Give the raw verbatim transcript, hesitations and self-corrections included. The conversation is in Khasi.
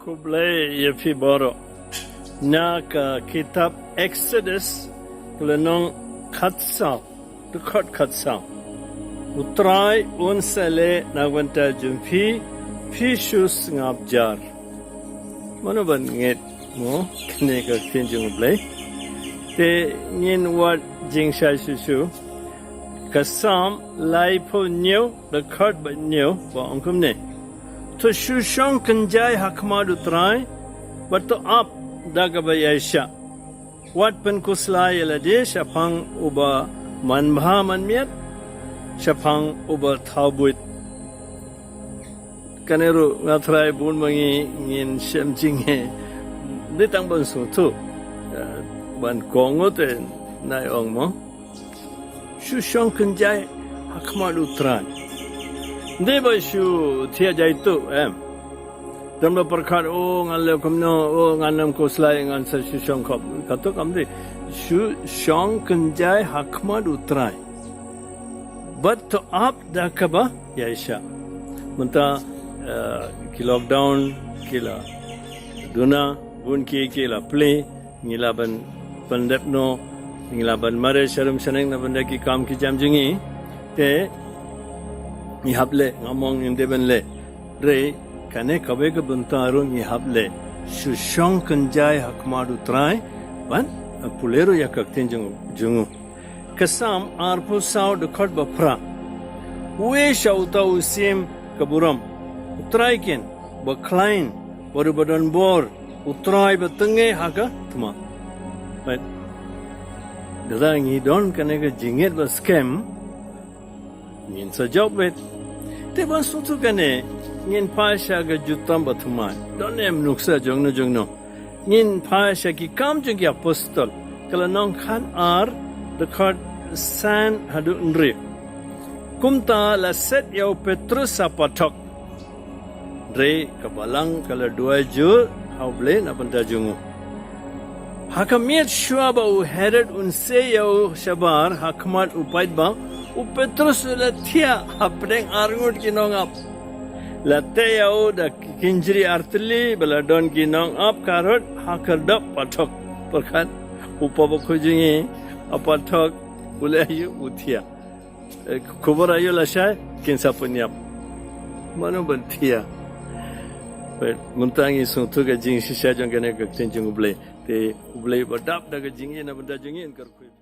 Khublei ïa phi baroh. Na ka kitab Exodus, ka lynnong khatsaw, dkhot khatsaw. U Trai un sa leh na ka bynta jong phi, phi shu sngap jar. Mano ban ngeit mo kane ka ktien jong U Blei? Te ngin wad jingshai shuh shuh. Ka Salm laiphew hynñiew, dkhot ba hynñiew, ba ong kumne. To shu shong kynjai ha khmat U Trai, bad to ap da kaba ïaishah. Wat pynkhuslai ïa lade shaphang uba manbha manmiat, shaphang uba thaw buit. Kane ruh nga tharai bun ma ngi ngin shem jingeh. Dei tang ban sngewthuh. Eh, ban kohnguh ngeit te nai ong mo. Shu shong kynjai ha khmat U Trai. Dei ba shu thiah jaitu em. Don ba pyrkhat, o ngan leh kumno, o ngan ym khuslai, ngan sa shu shong khop. Kato kam dei. Shu shong kynjai ha khmat U Trai. Bad to ap da kaba ïaishah. Mynta, eh, ki lockdown, ki la duna, bun ki ki la plie, ngi lah ban pyndep noh, ngi lah ban mareh sharum shaneng na bynta ki kam ki jam jong ngi. Te ngi hap leh, nga ong ngin dei ban leh. Hynrei kane kawei ka bynta ruh ngi hap leh. Shu shong kynjai ha khmat U Trai, bad pule ruh ïa ka ktien jong, jong u. Ka Salm arphew saw, dkhot ba phra. Uei sha uta u syiem ka burom? U Trai ken, ba khlaiñ, bad uba don bor, U Trai ba tyngngoh ha ka thma. Right. Lada ngi don kane ka jingngeit ba skhem, ngin sa jop beit. Te ban sngewthuh kane, ngin phai sha ka jutang ba thymmai. Don em nuksa jongno jongno. Ngin phai sha Ki Kam jong ki Apostol, ka lynnong khatar, dkhot san haduh hynriew. Kumta la set ïa u Petrus ha pathok. Hynrei ka balang ka la duwai jur ha U Blei na bynta jong u. Ha ka miet shuwa ba u Herod un sei ïa u shabar ha khmat u paidbah, u Petrus u la thiah hapdeng arngut ki nongap. La teh ïa u da ki kynjri artylli ba la don ki nongap karud ha khyrdop pathok. Pyrkhat, u pop bakhuid jong ngi ha pathok, u leh aïu? U thiah. Eh, khubor aïu lashai? Kin sa pynïap. Mano ban thiah? Peit, mynta ngi sngewthuh ka jingshisha jong kane ka ktien jong U Blei. Te U Blei ba dap da ka jingïeit na bynta jong ngi, un kyrkhu ïa